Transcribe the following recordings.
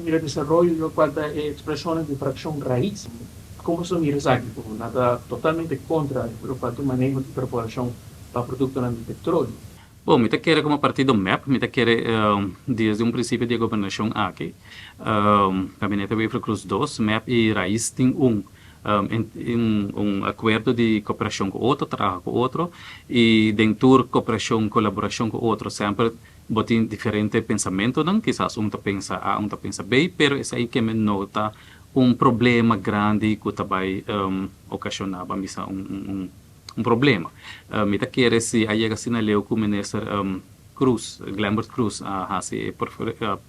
Mira desaroyo di lokual ta e ekspreshonnan di frakshon Raiz. Kon boso mira esaki? Ku nan ta totalmente kontra lokual ta un maneho di perforashon pa produktonan di petroleo. Bon, mi ta kere komo partido mep, mi ta kere desde un prinsipio di e gobernashon aki, Gabinete Wever-Croes dos, mep i Raiz tin un un akuerdo di koperashon ku otro, traha ku otro, i den tur koperashon, kolaborashon ku otro semper bo tin diferente pensamentunan, kisas un ta pensa A, un ta pensa B, pero esei keme no ta un problema grandi ku ta bai okashoná, ban bisa un un problema. Mi ta kere si a yega asina leu ku Minister Croes, Glenbert Croes a hasi e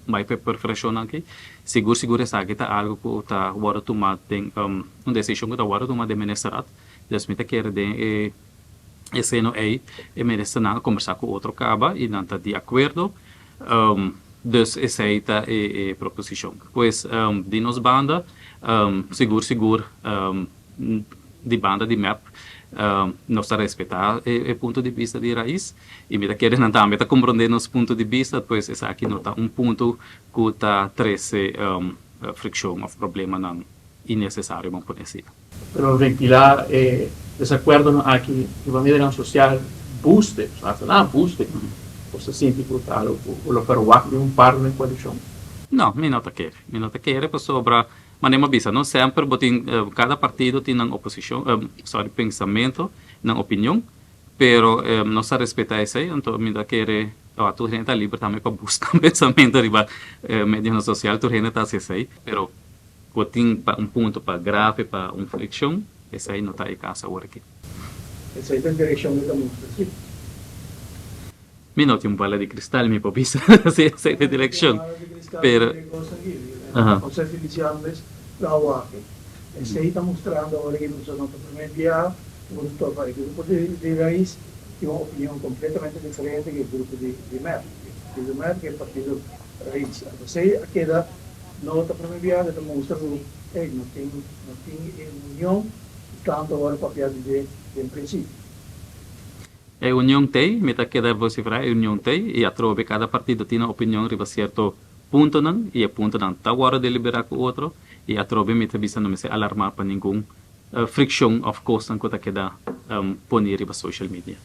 bai pa e perforashonnan aki, sigur sigur esaki ta algu ku ta wòrdu tuma den un desishon ku ta wòrdu tuma den Ministerraad. Dus mi ta kere den e e seno ei e ministernan a kombersá ku otro kaba i nan ta di akuerdo. Dus esei ta e e proposishon. Pues di nos banda sigur sigur di banda di mep nos ta respetá e punto di bista di Raiz i mi ta kere nan tambe ta komprondé nos punto di bista, pues esaki no ta un punto ku ta trese frikshon òf problemanan innesesario ban pone asina. Pero ventilá e desakuerdonan aki riba medionan sosial buste, hasta nan a buste, bo ta sinti ku ta algu ku lo ferwagt di un parti den koalishon? No, mi no ta kere. Mi no ta kere pasobra Manera mi a bisa, no semper bo tin, cada partido tin nan oposicion, sorry, pensamento, nan opinion, pero nos ta respeta esey, anto mi ta kere, awa tur hende ta liber tambe pa busca pensamento riba medionan social, tur hende ta haci esey, pero bo tin pa un punto pa grave, pa un friccion, esey no ta e caso awor aki. Esey ta direccion cu ta mustra, si. Mi no tin un bala di cristal mi por bisa si esei ta e direccion, pero. José Feliciano mes lo a wak. Esei ta mustrando awor aki nos no ta primer biaha ku bo ta topa e grupo di Raiz tin un opinion completamente diferente ku e grupo di mep. E partido mep ku e partido Raiz. Anto esei a keda no ta primer biaha ku ta mustra ku ey no tin no tin e union ku tanto awor a papia di dje den principio. E union t'ei, mi ta keda vociferá, e union t'ei i atrobe kada partido tin nan opinion riba sierto puntonan i e puntonan ta wòrdu deliberá ku otro i atrobe mi ta bisa no mester alarmá pa ningun frikshon òf kosnan ku ta keda poni riba social media.